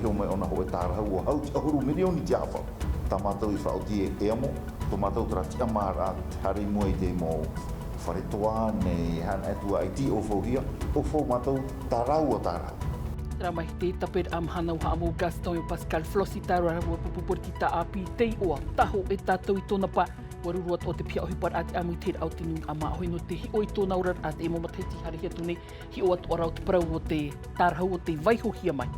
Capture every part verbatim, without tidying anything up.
Hiʻo mai ʻōna hōʻē tārahu ʻua hau tiʻahuru mirioni te ʻāfa. Tā mātou i faʻaoti e amo, tō mātou terā tiʻamāraʻa te haere i mua i te mau fare toa nei, hana e tuaʻiti ʻōfauhia, ʻōfau mātou tā rāua tārahu. Terā mai te tāperaʻa mahana ʻua haʻamau Gaston e Pascal Flosse i tā rāua pupu poritita ʻāpī, te iʻoa, Tahoʻe Tātou i tōna pae, ʻua ruru atoʻa te piha ʻohiparaʻa te ʻāmuitahiraʻa o te nūnaʻa māʻohi nō te hiʻo i tōna oraraʻa teie mau matahiti haere atu nei, hiʻo atoʻa rā te parau o te tārahu o tē vaihohia mai.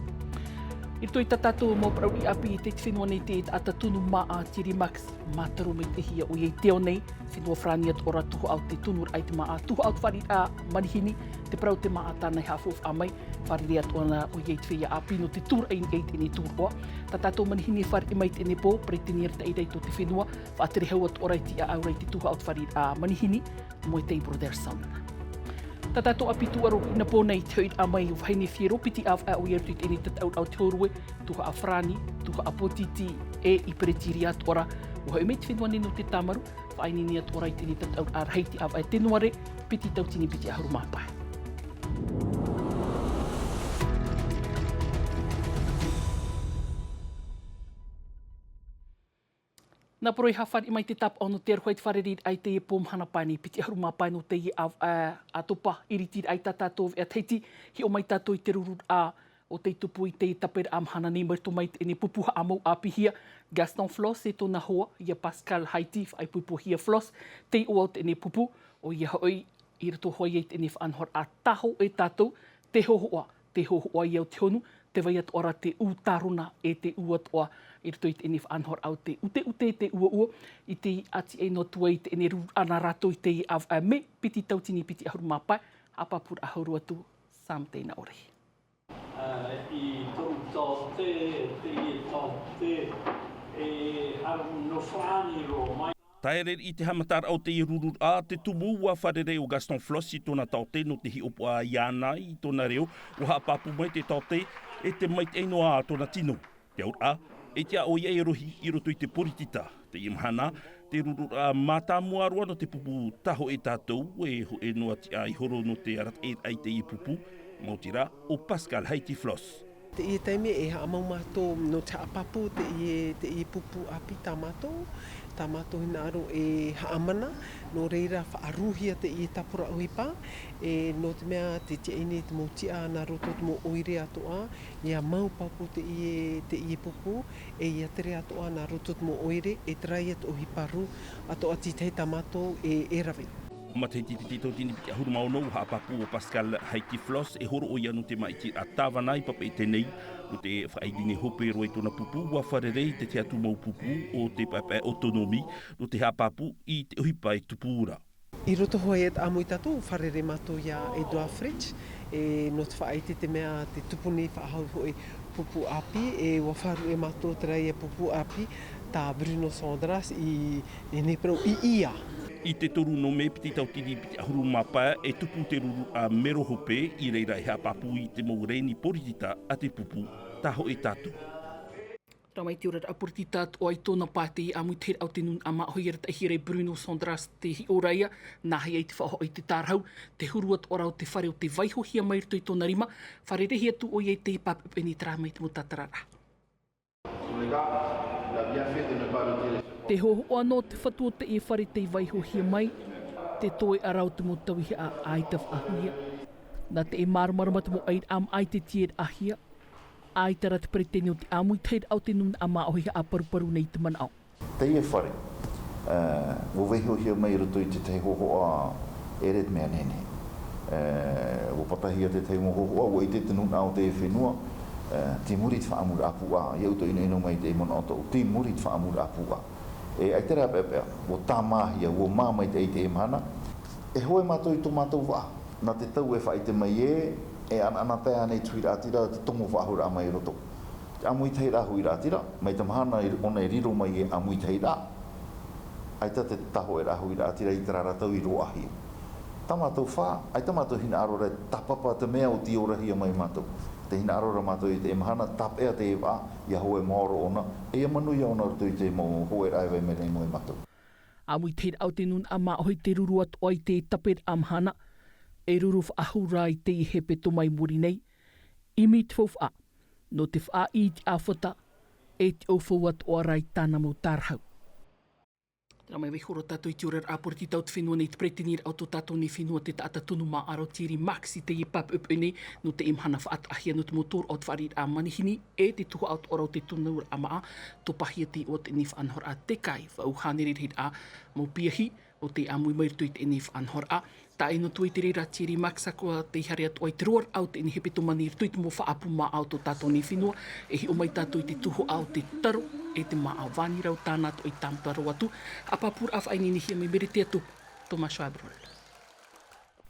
I roto i tā tātou mau parau ʻāpī i te fenua nei te taʻata tunu māʻa Thierry Marx, mātaro maitaʻi ʻoia i te ao nei, fenua Farāni atoʻa rā tuhaʻa o te tunuraʻa i te māʻa, tuhaʻa o te fāriʻiraʻa manihini, te parau o te māʻa tāna i haʻafaʻafaʻa mai, fārerei atoʻa na ʻoia i te feiā ʻāpī nō te tūraʻi i teie nei tūroʻa. Tā tātou manihini e fāriʻi mai i teie nei pō, Peretiteni arataʻi i roto i te fenua, faʻatere hau atoʻa rā i te tiʻaʻau ra i te tuhaʻa o te fāriʻiraʻa manihini, Moetai Brotherson. Tā tātou ʻāpī tūʻaro i nā pō nei, te hoʻiraʻa mai o Vahine Fiero, piti ʻāvaʻe ʻoia i roto i teie nei tataʻuraʻa o te hōrue, tuhaʻa Farāni, tuhaʻa Pōtiti, e i Peretīria atoʻa rā, ʻua hoʻi mai te fenua nei nō te tāmaru, faʻaineine atoʻa rā i teie nei tataʻuraʻa rahi te ʻāvaʻe Tenuare, piti tauatini piti ʻahuru mā pae. Nā poro i haʻafāriʻi mai te tāpaʻo nō te aroha i te fārereiraʻa i teie pō mahana pae nei, piti ʻahuru mā pae nō teie ʻāvaʻe, ā, ʻātopa, ʻiritiraʻa i tā tātou veʻa Tahiti, hiʻo mai tātou i te ruruʻa o tei tupu i te tāperaʻa mahana nei mai roto mai i teie nei pupu haʻamau ʻāpīhia, Gaston Flosse e tōna hoa, ʻo ia Pascal Haiti, faʻaipoipohia Flosse, te iʻoa o teie nei pupu, ʻoia hoʻi, i roto hoʻi i teie nei faʻanahoraʻa Tahoʻe Tātou, te hōhoʻa, te hōhoʻa ia o te honu, tē vai atoʻa ra te ʻū tārona e te ʻū atoʻa i roto i teie nei faʻanahoraʻa o te ʻuteʻute, te ʻuaʻua, i te ʻati ai noa atu ai i teie nei ruruʻa nā rātou i teie ʻāvaʻe mē, piti tauatini piti ʻahuru mā pae, haʻapāpūraʻa hau roa atu, Sam Teina Ore. Ā, i toru taote, teie taote, e haru nō Farāni roa mai. Taere i te haʻamataraʻa o teie ruruʻa, te tumu ʻua fārerei ʻo Gaston Flosse i tōna taote nō te hiʻopoʻa iāna i tōna reo, ʻua haʻapāpū mai te taote, e te maitaʻi noa tōna tino. Te auraʻa, e tiʻa ʻoia e rohi i roto i te poritita. Teie mahana, te ruruʻa mātāmua roa nō te pupu Tahoʻe Tātou, e hōʻē noa tiʻa i horo nō te arataʻiraʻa i teie pupu, maoti rā, ʻo Pascal Haiti Flosse. Teie taime e haʻamau mātou nō te haʻapāpū teie, teie pupu ʻāpī tā mātou, tā mātou hinaʻaro e haʻamana, nō reira faʻaruhia teie tāpura ʻohipa, e nō te mea te tiaʻi nei te mau tiʻa nā roto te mau ʻoire atoʻa, ʻia mau pāpū teie, teie pupu, e ʻia tere atoʻa nā roto te mau ʻoire, e terā ia te ʻohipa rū atoʻa tītahi tā mātou e, e rave. Matahiti piti tauatini piti ʻahuru mā ono, ʻua haʻapāpū ʻo Pascal Haiti Flosse, e horo ʻoia nō te māʻitiraʻa tāvana i Papeʻete nei, nō te faʻaineine hope roa i tōna pupu, ʻua fārerei i te tahi atu mau pupu o te paepae autonomie, nō te haʻapāpū i te ʻohipa e tupu ra. I roto hoʻi i te ʻāmui tātou, fārerei mātou iā Edouard Fritch, e nō te faʻaʻite te mea te tupu nei faʻahou hoʻi pupu ʻāpī, e ʻua faʻaruʻe mātou terā ia pupu ʻāpī, tā Bruno Sandras i, i teie nei parau i ia. I te toru nō mē piti tauatini piti ʻahuru mā pae e tupu te ruruʻa mero hope, i reira e haʻapāpū i te mau reni poritita a te pupu Tahoʻe Tātou. Rā mai te oraraʻa poritita atoʻa i tōna pae teie ʻāmuitahiraʻa o te nūnaʻa māʻohi arataʻihia e Bruno Sandras te hiʻoraʻa, nāhea i te faʻahoʻi i te tārahu, te huru atoʻa ra o te fare o tē vaihohia mai roto i tōna rima, fārereihia atu ʻoia i teie pāpeʻapeʻa nei terā mai te mau tātararaʻa. Te hōhoʻa nō te fatu o teie fare tei vaihohia mai, te toeʻa ra o te mau tauihaʻa ʻaita faʻahuia. Nā te e māramarama te mau ʻairaʻa maʻa i te tieraʻahia, ʻaita rā te peretiteni o te ʻāmuitahiraʻa o te nūnaʻa māʻohi haʻaparuparu nei i te manaʻo. Teie fare, ā, ʻua vaihohia mai i roto i te tahi hōhoʻa ʻere te mea nehenehe. Ā, ʻua patahia te tahi mau hōhoʻa, ʻua ʻite te nūnaʻa o te fenua, ā, tei muri te faʻaʻamuraʻa pūʻā, ʻia ʻoutou ʻinoʻino mai i te manaʻo tōʻu, tei muri te faʻaʻamuraʻa pūʻā. E ʻaita rā peʻapeʻa, ʻua tāmāhia, ʻua mā maitaʻi i teie mahana. E hoe mātou i tō mātou vaʻa, nā te tau e faʻaʻite mai ē, e ʻanaʻanatae ānei te huiraʻatira, te tomo faʻahou ra mai i roto. Te ʻāmuitahiraʻa huiraʻatira, mai te mahana i, ʻōna i riro mai e ʻāmuitahiraʻa. ʻAita te Tahoʻeraʻa Huiraʻatira i terā ra tau i roaʻahia. Tā mātou fā, ʻaita mātou hinaʻaro ra e tāpapa te mea ʻua tiorahia mai mātou. Te hinaʻaro ra mātou i teie mahana, tāpeʻa teie vaʻa, ʻia hoe maoro ʻōna, e ʻia manuia ʻōna roto i te mau hoeraʻa e vai mai nei mai mātou. ʻĀmuitahiraʻa o te nūnaʻa māʻohi te ruru atoʻa i te tāperaʻa mahana, e ruru faʻahou ra i teie hepetoma i muri nei, ʻimi te faufaʻa, nō te faʻaʻī i te ʻāfata e te ʻaufau atoʻa rā i tāna mau tārahau. Tērā mai vaiho rā tātou i te oraraʻa pōritita o te fenua nei, te peretiteni o tō tātou nei fenua, te taʻata tunu māʻa ra ʻo Thierry Marx, i teie pāpeʻepeʻe nei nō teie mahana faʻataʻahia nō te mau tōroʻa o te fāriʻiraʻa manihini e te tuhaʻa atoʻa ra o te tunuraʻa māʻa. Topahia te iʻoa o teie faʻanahoraʻa, te kai faʻaʻau hānere rahiraʻa mau piahi o tei ʻāmui mai i roto i teie faʻanahoraʻa. Tae noa atu i te reira, Thierry Marx, ʻaita e haere atoʻa i te roaraʻa o teie hepetoma nei i roto i te mau faʻaʻapu māʻa o tō tātou nei fenua. E hiʻo mai tātou i te tuhaʻa o te taro e te māʻa vānira, ʻo tāna atoʻa i tāmata roa atu. Haʻapāpūraʻa faʻaineinehia mai Meretea Topa, Thomas Schwab.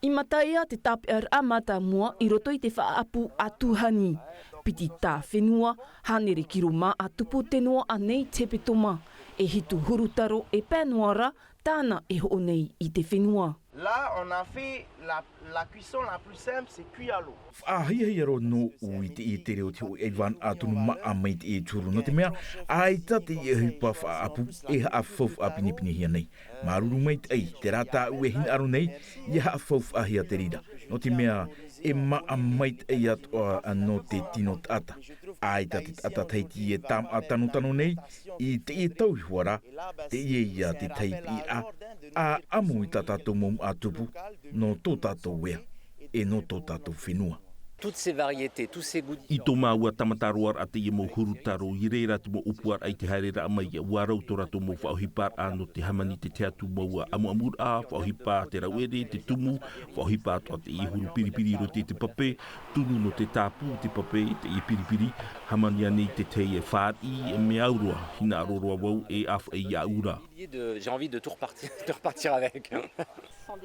I Mataia te tāpeʻaraʻa mātāmua i roto i te faʻaʻapu a Tuhani. Piti tā fenua, hānere kiro māʻa tupu te noaʻa nei te hepetoma. E hitu huru taro e pae noa ra tāna e hoʻo nei i te fenua. Là, on a fait la, la cuisson la plus simple, c'est cuit à l'eau. Faʻahiahia roa nōʻu i te ʻite reo te hoʻi ai vānaʻa tunu māʻa mai te ʻē turu, nō te mea ʻaita teie ʻohipa faʻaʻapu e haʻafaufaʻa pinepinehia nei. Māuruuru maitaʻi, terā tāʻu e hinaʻaro nei, ia haʻafaufaʻahia te reira. Nō te mea, e māʻa maitaʻi atoʻa nō te tino taʻata. ʻAita te taʻata Tahiti e tāmaʻa tanotano nei, i teie tau iho ā rā, teie ia te tahi piʻiraʻa, ʻa ʻamu i tā tātou mau māʻa tupu, nō tō tātou ea, e nō tō tātou fenua. Toutes ces variétés, tous ces goûts. I tō māua tāmata roaraʻa teie mau huru taro, i reira te mau ʻōpuaraʻa i te haereraʻa mai, ʻua rau tō rātou mau faʻaʻohiparaʻa nō te hāmani, te tahi atu mau ʻamuʻamuraʻa, faʻaʻohipa te rauʻere, te tumu, faʻaʻohipa atoʻa teie huru piripiri i roto i te pape, tunu nō te tāpū te pape i teie piripiri, hāmani ānei te tahi e fāriʻi, e mea au roa, hinaʻaro roa vau e ʻāfaʻi iāʻu ra. J'ai envie de, j'ai envie de tout repartir, de repartir avec.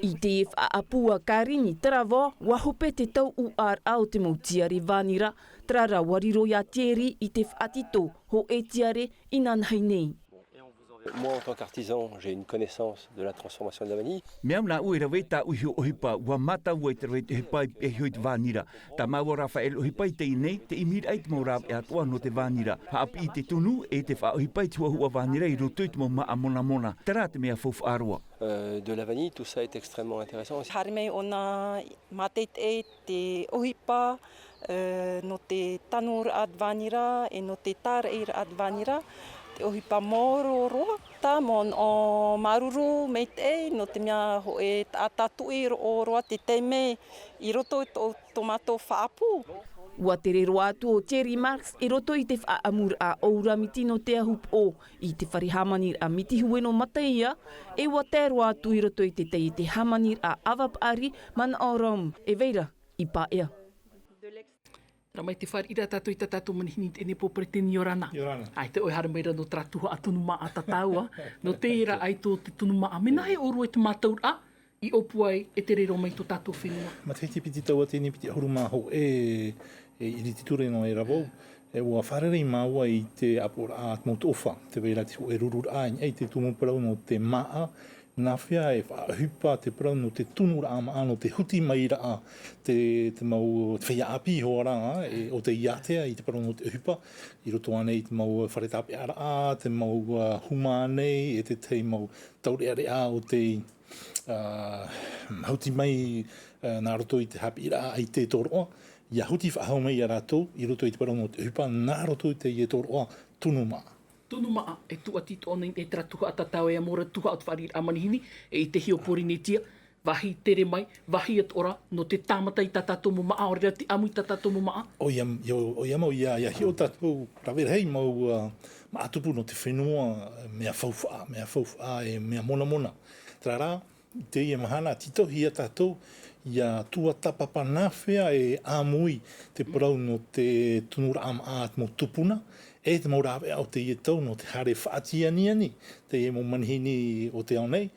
I te faʻaʻapu a Karini Tarava, ʻua hope te tauʻuraʻa o te mau tiare vānira, terā rā ʻua riro ia Thierry i te faʻatito hōʻē tiare inanahi nei. Moi, en tant qu'artisan, j'ai une connaissance de la transformation de la vanille. Mea au nāʻu e rave i tāʻu iho ʻohipa, ʻua mātau au i te rave i te ʻohipa i pihaʻi iho i te vānira. Tā māua rā faʻaʻelo ʻohipa i teie nei, te ʻimiraʻa i te mau rāveʻa atoʻa nō te vānira. Haʻapiʻi te tunu, e te faʻaʻohipa i te huahua vānira i roto i te mau māʻa monamona. Terā te mea faufaʻa roa. Euh, de la vanille, tout ça est extrêmement intéressant. Haere mai ʻōna mātaʻitaʻi te ʻohipa, euh, nō te tanuraʻa vānira, e nō te tāraʻiraʻa vānira, te ʻohipa maoro roa. Tāmau, ʻo māuruuru maitaʻi, nō te mea hōʻē taʻata tuʻi roa, roa te taime i roto i tō, tō mātou faʻaʻapu. ʻUa tere roa atu ʻo Thierry Marx i roto i te faʻaʻamuraʻa ʻōura miti nō te ahupoʻo, i te fare hāmaniraʻa miti hue nō Mataia, e ʻua tae roa atu i roto i te tai i te hāmaniraʻa ʻava paʻari, manaʻo Rome, e vai ra i Paea. Terā mai te fāriʻiraʻa tātou i tā tātou manihini i teie nei pō, peretiteni, ʻia ora na. ʻIa ora na. ʻAita ʻoe e haere mai ra nō terā tuhaʻa tunu māʻa tātāua, nō terā ʻaita ʻo te tunu māʻa. Mea nāhea ʻōrua i te mātauraʻa i ʻōpua ai, e tere roa mai tō tātou fenua. Matahiti piti taua teie nei, piti ʻahuru mā hōʻē, e, iriti ture noa e rave au, e, ʻua fārerei māua i te ʻāpoʻoraʻa a te mau toʻofa, tē vai ra te hōʻē rururaʻa i niʻa i te tumu parau nō te māʻa, nāhea e faʻaʻohipa te parau nō te tunuraʻa māʻa, nō te huti mai raʻa te, te mau, te feiā ʻāpī iho ā rā, e, ʻo tei ātea i te parau nō te ʻohipa, i roto ānei i te mau fare tāpeʻaraʻa, te mau, ā, huma nei, e te tahi mau taureʻareʻa ʻo tei ā, huti mai, ā, nā roto i te haʻapiʻiraʻa ʻaita e tōroʻa, ʻia huti faʻahou mai ia rātou i roto i te parau nō te ʻohipa nā roto i teie tōroʻa tunu māʻa. Tunu māʻa, e tūʻati atoʻa nei, e terā tuhaʻa tātāua, e ʻamu ra te tuhaʻa o te fāriʻiraʻa manihini, e i te hio Pōrīnetia, vāhi tere mai, vāhi atoʻa ra, nō te tāmata i tā tātou mau māʻa, ʻaore rā te ʻamu i tā tātou mau māʻa. ʻOia, ʻio, ʻoia mau, ʻia, ʻia hiʻo tātou, rave rahi mau, ā, māʻa tupu nō te fenua, mea faufaʻa, mea faufaʻa, e mea monamona. Terā rā, i teie mahana, tītauhia tātou, ʻia tuatāpapa nāhea e ʻāmui te parau nō te tunuraʻa māʻa a te mau tupuna, e te mau rāveʻa o teie tau nō te haere faʻatianiani, teie mau manihini o te ao nei,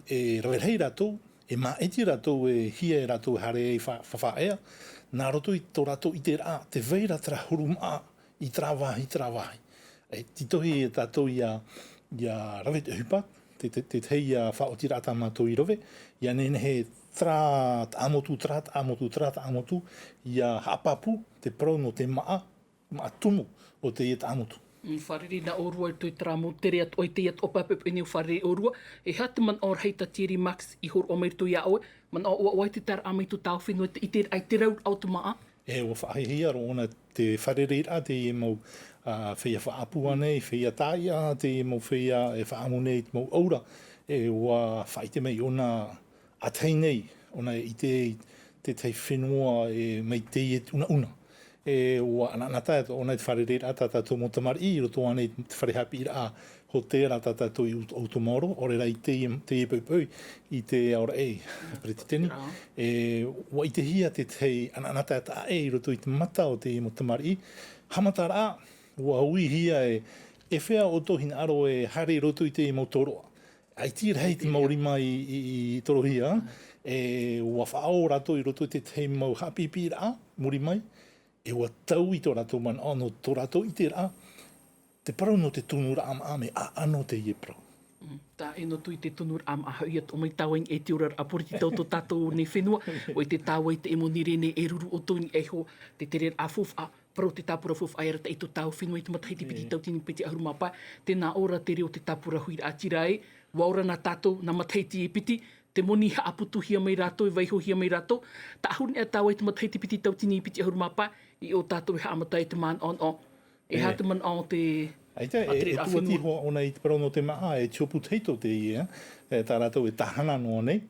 e rave rahi rātou, e māʻiti rātou, e hia e rātou e haere ai fa-, fa-, faʻaea, nā roto i tō rātou ʻiteraʻa, tē vai ra terā huru māʻa, i terā vāhi, terā vāhi. E tītauhia tātou ʻia, ʻia rave te ʻohipa, te, te, te tahi, ā, faʻaotiraʻa tā mātou i rave, ʻia nehenehe terā taʻamotu, terā taʻamotu, terā taʻamotu, ʻia haʻapāpū te parau nō te māʻa, māʻa tumu o teie taʻamotu. Mm, fārerei nā ʻōrua i terā mau tere atoʻa, i teie atoʻa pāpeʻe nei ʻua fārerei ʻōrua, e aha te manaʻo rahi tā Thierry Marx i hōroʻa mai i roto iā ʻoe, manaʻo ʻoaʻoa i te taeraʻa mai tō tāua fenua, i te, i te, i te rauraʻa o te māʻa? E ua faʻahiahia roa ʻōna te fārereiraʻa teie mau feiā faʻaʻapu nei, feiā tāiʻa, teie mau feiā e faʻaʻamu nei i te mau ʻaura. E ua faʻaʻite mai ʻōna ʻātahi nei ʻōna e ʻite i tētahi fenua mai teie unauna. E ua ʻanaʻanatae ʻōna i te fārereiraʻa tā tātou mau tamariʻi i roto ānei i te fare haʻapiʻiraʻa hōtēra tā tātou i ʻoutou maoro ʻaore rā i teie poipoi i te aoraʻi peretiteni. E ua ʻitehia tētahi ʻanaʻanatae taʻa ʻē i roto i te mata o teie mau tamariʻi. Haʻamataraʻa ua uihia e ʻefea ʻoutou hinaʻaro e haere i roto i teie mau tōroʻa. ʻAita rahi te mau rima i torohia e ua faʻaō rātou i roto i tētahi mau haʻapiʻipiʻiraʻa muri mai. E ua taui tō rātou manaʻo nō tō rātou ʻiteraʻa te parau nō te tunuraʻa maʻa me ʻaʻano teie parau. Taʻe nō tui te tunuraʻa maʻa hoʻi ia toʻo mai tāua i niʻa i te oraraʻa poritita o tō tātou nei fenua. ʻOia te tāua i te ʻemo nirene e ruru ʻoutou i niʻa iho te tereraʻa faufaʻa parau te tāpura faufaʻa e arataʻi i tō tāua fenua i te matahiti piti tautini piti ʻahuru mā pae. Tēnā ʻō ra te reo o te tāpura huiraʻatira ē ua ora nā tātou nā matahiti e piti. Te moni haʻaputuhia mai rātou e vaihohia mai rātou. Taʻahuri nei tāua i te matahiti piti tautini piti ʻahuru mā pae i ʻō tātou e haʻamata i te manaʻonaʻo. E hā te manaʻo o te ʻaita e tuʻati hoa ʻōna i te parau nō te maʻa e tiʻopu tahito teie tā rātou e tāhana noa nei.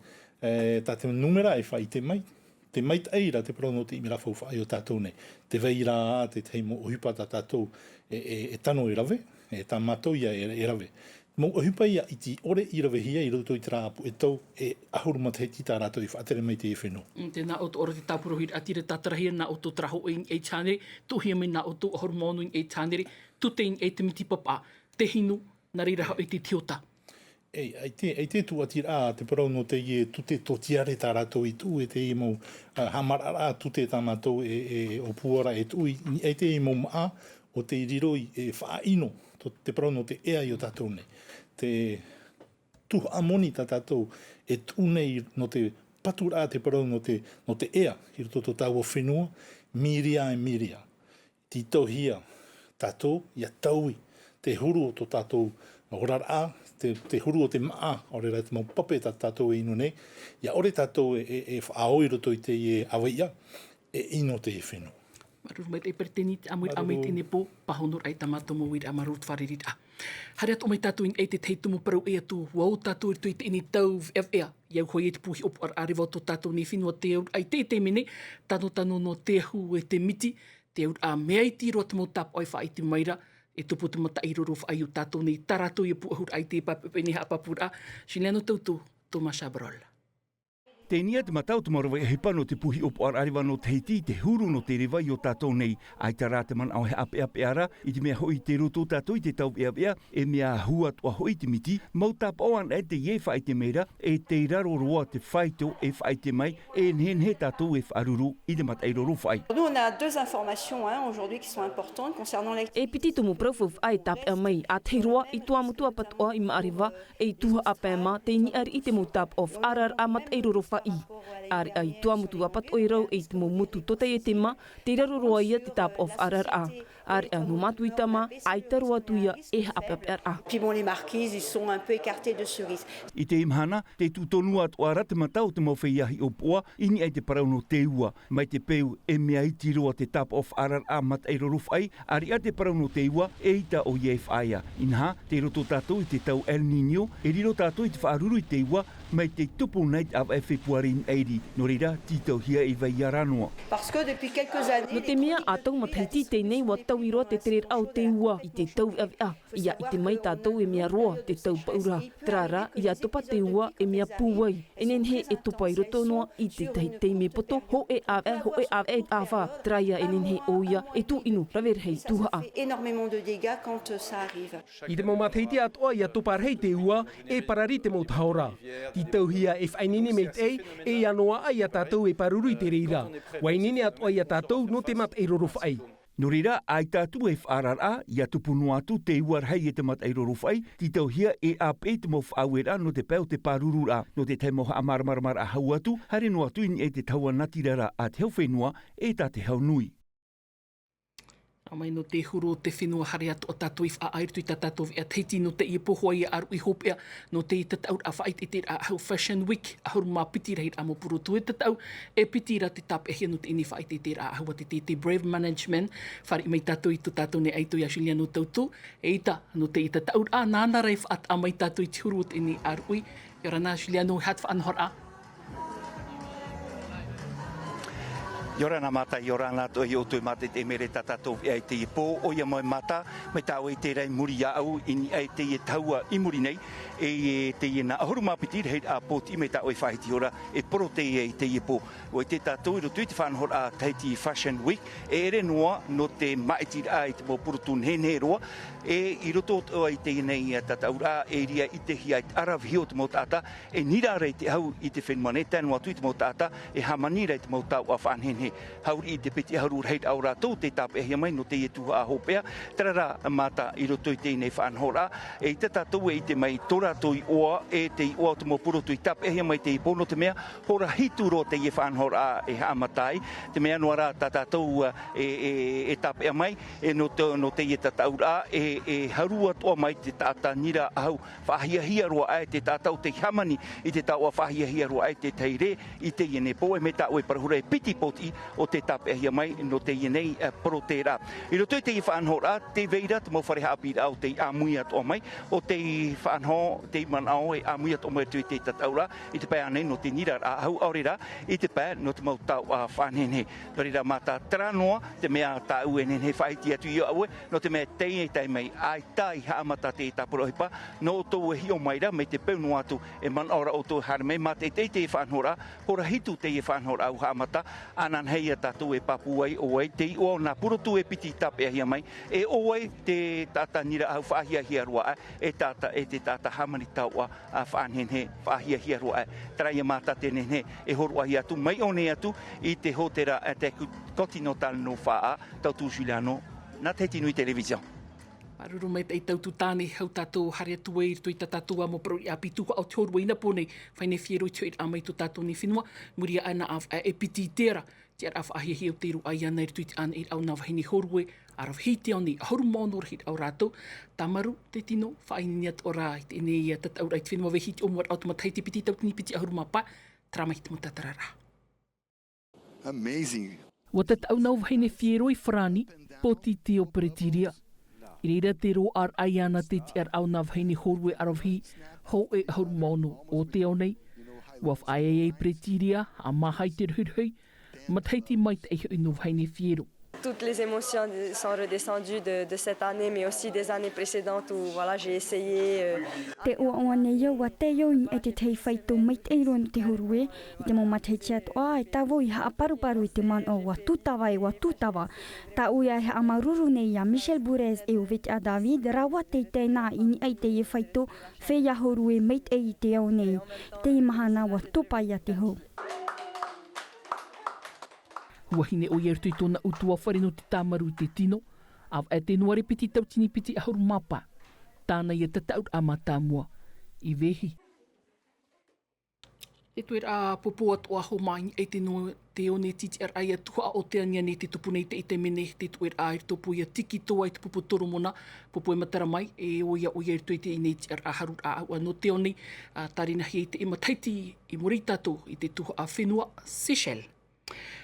Tā te numera e faʻaʻite mai te maitaʻi ra te parau nō te ʻimiraʻa faufaʻa i ō tātou nei. Te vai ra tētahi mau ʻohipa tā tātou e tano e rave e tā mātou ia e rave. Mau ʻohipa ia iti ʻore i ravehia i roto i te rā ʻāpū e tau e ʻahuru matahiti tā rātou i faʻatere mai teie fenua. Tēnā ʻoutou ora te tāpura huiraʻatira tātarahia nā ʻoutou tarahoʻe i niʻa i te hānere. Tuʻuhia mai nā ʻoutou ʻahuru mā ono i niʻa i te hānere. Tute i niʻa i te miti papaʻa te hinu nā reira hoʻi te tiota. E ʻaita e tuʻatiraʻa te parau nō teie tute tōtiare tā rātou i tuʻu e teie mau haʻamaraʻaraʻa tute tā mātou e ʻōpua ra e tuʻu i niʻa i teie mau maʻa o te riro i e faʻaʻino te parau nō te ea i ō tātou nei. Te tuhaʻa moni tā tātou e tuʻu nei nō te paturaʻa te parau nō te ea i roto tō tāua fenua. Miria e miria tītauhia tātou ia taui te huru o tō tātou oraraʻa te huru o te maʻa ʻaore rā te mau pape tā tātou e inu nei. Ia ʻore tātou e faʻaō i roto i teie ʻāvaʻe e inu teie fenua. Māuruuru maitaʻi peretiteni te ʻāmuiraʻa mai i teie nei pō. Pāhonoraʻa i tā mātou mau uiraʻa māuruuru te fārereiraʻa. Haere atu mai tātou i niʻa i tētahi tumu parau ʻē atu ua ō tātou i roto i teie nei tau veʻaveʻa. I au hoʻi e te pū hiʻopoʻaraʻa reva o tō tātou nei fenua te auraʻa i teie taime nei. Tanotano nō te ahu e te miti te auraʻa mea iti roa te mau tāpaʻo e faʻaʻite mai ra e tupu te mataʻi rorofaʻa i ō tātou nei tā rātou ia pūʻohuraʻa i te pāpeʻe nei haʻapāpūraʻa. Juliano Tauto, Thomas Chabrol. Teie nei te mata o te mau rave ʻohipa nō te pū hiʻopoʻaraʻa reva nō tahiti i te huru nō te reva i ō tātou nei. ʻAita rā te manaʻo e haʻapeʻapeʻa ra i te mea hoʻi te roto tātou i te tau veʻaveʻa e mea hua toʻa hoʻi te miti mau tāpaʻo ana e teie e faʻaʻite mai ra e tei raro roa te faito e faʻaʻite mai e nehenehe tātou e faʻaruru i te mataʻi rorofaʻa. Nous on a deux informations aujourd'hui qui sont importantes concernant la. E piti tumu parau faufaʻa e tāpeʻa mai ʻātahi roa i tuamotu apatoʻa i maʻareva e i tuhaʻa pae mā tei niʻa riʻi te mau tāpaʻo faʻaararaʻa mataʻi rorofaʻa. ʻAreʻa i tuamotu apatoʻa e rau e i te mau motu tōtaiete mā tei raro roa ia te tāpaʻo faʻaararaʻa. ʻAreʻa nō mātou i tama ʻaita roa atu ia e haʻapeʻapeʻaraʻa. Puis bon, les marquises ils sont un peu écartés de ce risque. I teie mahana te tuʻu tonu atu ʻara te mata o te mau feiā hiʻopoʻa i niʻa i te parau nō te ua mai te peu e mea iti roa te tāpaʻo faʻaararaʻa mataʻi rorofaʻa. ʻAreʻa te parau nō te ua e ʻaita ʻo ia e faʻaea. Inaha tei roto tātou i te tau el niño e riro tātou i te faʻaruru i te ua mai te tupu nei te ʻāvaʻe fepuare i maʻiri. Nō reira tītauhia e vai ia rā noa. Parce que depuis quelques années nō te mea ʻā tau matahiti i teie nei ua taui roa te tereraʻa o te ua i te tau veʻaveʻa. Ia ʻite mai tātou e mea roa te tau paʻura. Terā rā ia topa te ua e mea pūai e nehenehe e topa i roto noa i tētahi taime poto hoʻe ʻāvaʻe hoʻe ʻāvaʻe ʻāfa. Terā ia e nehenehe ʻo ia e tūʻino rave rahi tuhaʻa. Énormément de dégâts quand ça arrive. I te mau matahiti atoʻa ia topa rahi te ua e parari te mau tahora. Tītauhia e faʻaineine maitaʻi e ia noaʻa ia tātou e pāruru i te reira. Ua ineine atoʻa ia tātou nō te mataʻi rorofaʻa. Nō reira ʻaita atu e faʻaararaʻa ia tupu noa atu te ua rahi e te mataʻi rorofaʻa. Tītauhia e ʻāpeʻe te mau faʻaueraʻa nō te pae o te pārururaʻa nō tētahi mau haʻamāramaramaraʻa hau atu haere noa atu i niʻa i te tahua natirara a te hau fenua e tā te hau nui. Mai nō te huru o te fenua, haere atu ā tātou i faʻaʻite i tā tātou veʻa Tahiti nō teie pō, hoʻi ia ʻāruʻi hopeʻa nō te tataʻuraʻa faʻaʻiteʻiteraʻa ahu Fashion Week, ʻahuru mā piti rahiraʻa mau purotu e tataʻu, e piti rā te tāpeʻahia nō teie nei faʻaʻiteʻiteraʻa ahu a te, te, te Brave Management. Fāriʻi mai tātou i tō tātou nei ʻaito ia Juliano Tautu, eʻita, nō teie tataʻuraʻa, nāna rā e faʻataʻa mai tātou i te huru o teie nei ʻāruʻi. ʻIa ora na Juliano, e aha te faʻanahoraʻa? ʻIa ora na Mata, ʻia ora na atoʻa ia ʻoutou e mātaʻitaʻi mai ra i tā tātou veʻa i teie pō. ʻOia mau Mata, mai tā ʻoe i terā i muri iāʻu, i niʻa i teie tahua i muri nei, e, e teie nā ʻahuru mā piti rahiraʻa pōtiʻi mai tā ʻoe faʻahiti ora e poroteia ai i teie pō. ʻUa ʻite tātou i roto i te faʻanahoraʻa Tahiti Fashion Week, e ʻere noa nō te māʻitiraʻa i te mau purotu nehenehe roa, e i roto atoʻa i teie nei tataʻuraʻa, e ʻite ʻia ʻaravihi ʻo te mau taʻata e nira ra i te ahu i te fenua nei, tae noa atu i te mau taʻata e hāmani ra i te mau taoʻa faʻanehenehe. Hauriʻi i te piti ʻahuru rahiraʻa o rātou tei tāpeʻahia mai nō teie tuhaʻa hopeʻa. Terā rā Mata, i roto i teie nei faʻanahoraʻa, eʻita tātou e ʻite mai tō rātou iʻoa, e te iʻoa o te mau purotu i tāpeʻahia mai i teie pō, nō te mea hora hitu roa teie faʻanahoraʻa e haʻamata ai. Te mea noa rā tā tātou, ā, e, e, e tāpeʻa mai, e nō te, nō teie tataʻuraʻa, e, e haru atoʻa mai te taʻata nira ahu faʻahiahia roa aʻe, te taʻata ʻo tei hāmani i te taoʻa faʻahiahia roa aʻe, te tahi rē i teie nei pō, e mai tā ʻoe parahura e piti pōtiʻi ʻo tei tāpeʻahia mai nō teie nei, ā, poroteraʻa. I roto i teie faʻanahoraʻa, tē vai ra te mau fare haʻapiʻiraʻa ʻo tei ʻāmui atoʻa mai, ʻo tei faʻanaho, tei manaʻo e ʻāmui atoʻa mai i roto i te tataʻuraʻa, i te pae ānei nō te niraraʻa ahu, ʻaore rā, i te pae nō te mau taoʻa faʻanehenehe. Nō reira Mata, terā noa te mea tāʻu e nehenehe e faʻaʻite atu iā ʻoe, nō te mea tei, tei mai, ʻaita i haʻamata te tāpura ʻohipa, nō ʻoutou e hiʻo mai ra, mai te peu noa atu e manaʻo ra ʻoutou e haere mai, mātaʻitaʻi teie faʻanahoraʻa, hora hitu teie faʻanahoraʻa ʻua haʻamata, ānānahi ia tātou e pāpū ai ʻo vai te iʻoa o nā purotu e piti tāpeʻahia mai, e ʻo vai te taʻata nira ahu faʻahiahia roa aʻe, e taʻata, e te taʻata hāmani taoʻa, ā, faʻanehenehe, faʻahiahia roa aʻe. Terā ia Mata te nehenehe e hōroʻahia atu, mai ʻō nei atu i te hōtēra, ā, te Continental nō Faʻaʻā, Tautu Juliano, nā Tahiti Nui Télévision. Māuruuru maitaʻi Tautu. Tāne, hou tātou haere atu ai i roto i tā tātou ā mau parau ʻāpī tuhaʻa o te hōrue i nā pō nei, vahine Fiero i te hoʻiraʻa mai i tō tātou nei fenua, muri aʻe nā ʻāvaʻe e piti i terā tiʻaraʻa faʻahiahia ʻo tei roaʻa iāna i roto i te ʻānaʻiraʻa o nā vahine hōrue, ʻaravihi i te ao nei, ʻahuru mā ono rahiraʻa o rātou. Tāmaru te tino, faʻaineine atoʻa rā i teie nei tataʻuraʻa i te fenua Vehiti, ʻōmuaraʻa o te matahiti piti tauatini piti ʻahuru mā pae, terā mai te mau tātararaʻa. Amazing. ʻUa tataʻu nā vahine Fiero i farāni, pōtiʻi te ʻo Peretiria. I reira te roaʻaraʻa iāna i te tiʻaraʻa o nā vahine hōrue ʻaravihi, hōʻē ʻahuru mā ono o te ao nei. ʻUa faʻaea iā Peretiria, haʻamāha i te rohirohi, matahiti maitaʻi hoʻi nō vahine Fiero. Toutes les émotions sont redescendues de, de cette année, mais aussi des années précédentes où, voilà, j'ai essayé, euh, Te ʻoaʻoa nei au ʻua tae au i niʻa i te tahi faito maitaʻi roa nō te hōrue. I te mau matahiti atoʻa, e tāvau i haʻaparuparu i te manaʻo, ʻua tūtava ē, ʻua tūtava. Tāʻu ia e haʻamāuruuru nei iā Michel Bourez e Ovetia David, rāua tei tae na i niʻa i teie faito, feiā hōrue maitaʻi i te ao nei. Teie mahana ʻua topa ia te hau. Vahine ʻoia i roto i tōna ʻutuāfare nō te tāmaru i te tino, ʻāvaʻe Tenuare piti tauatini piti ʻahuru mā pae. Tāna ia tataʻuraʻa mātāmua i Vehi. Te tueraʻa pōpō atoʻa hōmai i te no-, te one tītiʻaraʻa ia tuhaʻa Oteania nei te tupu nei i teie nei, te tueraʻa i roto pū ia Tikitoa i te pupu Toromona, pōpō e matara mai, e ʻoia, ʻoia i roto i teie nei tiʻaraʻa haruraʻa ʻāuʻa nō te ao nei, ā, tārenahia i teie matahiti i muri ia tātou i te tuhaʻa fenua Seychelles.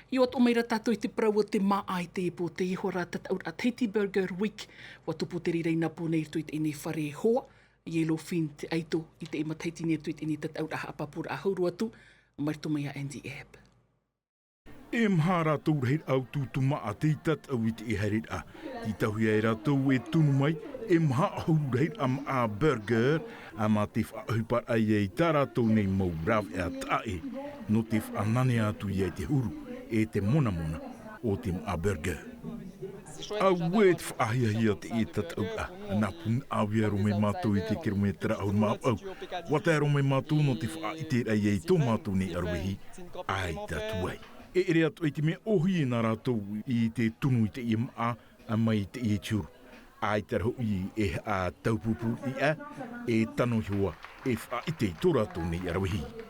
ʻIa ʻoto mai ra tātou i te parau o te māʻa i teie pō, teie hoʻi rā tataʻuraʻa Tahiti Burger Week, ʻua tupu te reira i nā pō nei i roto i teie nei fare hoa, Yellowfin te ʻaito i teie matahiti nei, i roto i teie nei tataʻuraʻa haʻapāpūraʻa hau roa atu, mai roto mai iā Andy Ebb. E maha rātou rahiraʻa ʻau tūtū māʻa tei tataʻu i teie haereraʻa. Tītauhia e rātou e tunu mai, e maha ʻahuru rahiraʻa māʻa burger, ā, mā te faʻaʻohiparaʻa ia i tā rātou nei mau rāveʻa taʻa ʻē, nō te faʻananea atu ia i te huru, e te monamona o te māʻa burger. Auē te faʻahiahia teie tataʻuraʻa, nā Punaʻauia roa mai mātou i te kirometera ʻahuru mā vaʻu. ʻUa tae roa mai mātou nō te faʻaʻiteraʻa ia i tō mātou nei ʻaravihi, ʻaita atu ai. E ʻere atoʻa i te mea ʻōhie nā rātou i te tunu i teie māʻa, ā, mai i teie huru. ʻAita rā hoʻi e haʻataupupū riʻi ʻā, e tano iho ā, e faʻaʻite i tō rātou nei ʻaravihi.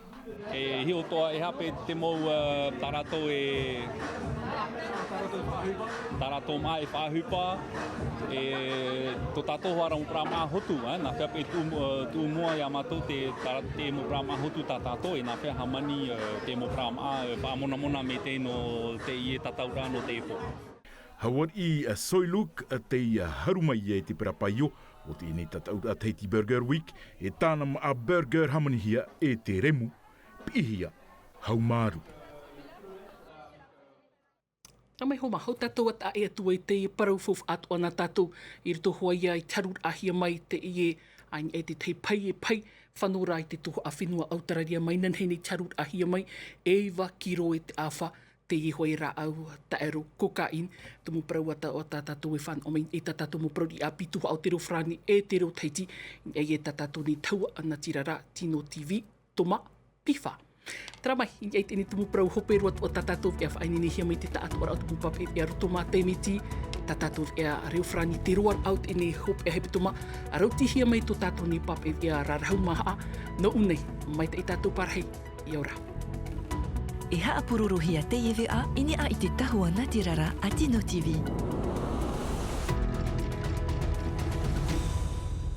E hiʻo atoʻa e hape te mau, tā rātou e, tā rātou māʻa e faʻaʻohipa, e tō tātou hoʻi ra mau parau māʻa hotu, nā fea paʻi tuʻu mua iā mātou te mau parau māʻa hotu tā tātou, e nā fea hāmani te mau parau māʻa faʻamonamona mai teie nō teie tataʻuraʻa nō teie pō. Hauariʻi a Soiluk tei haru mai ia i te parau paio o teie nei tataʻuraʻa Tahiti Burger Week, e tāna māʻa burger hāmanihia e te remu, piʻihia, haumārū. Nā mai homa hou tātou a taʻe atu ai teie parau faufaʻa atu ana tātou i roto hoʻi ia i te haruraʻahia mai teie, ai te tahi pahi e pahi fano rā i te tuhaʻa fenua autararia mai nanahine i te haruraʻahia mai e iva kiro e te ʻāfa. Teie hoʻi rāʻau taʻero kokain. Tumu parau atu ʻo tā tātou e fano mai e tā tātou mau parau riʻa piti hau te reo farani e te reo tahiti. Ai e tā tātou nei taua ana tirara tino tv toma pifa. Tara mai i ai teie nei tumu parau hope roa atu ʻo tā tātou veʻa faʻaineinehia mai te taʻatoʻaraʻa o tumu pape e roto mā te miti. Tā tātou veʻa reo farani te roaraʻa o teie nei hope a hepetoma a rautihia mai tō tātou nei pape veʻa rarahu mahaʻa. Nō ʻunei mai te i tātou parahi. Ia ora. E haʻapurorohia teie veʻa i niʻa i te tahua natirara a tino tv.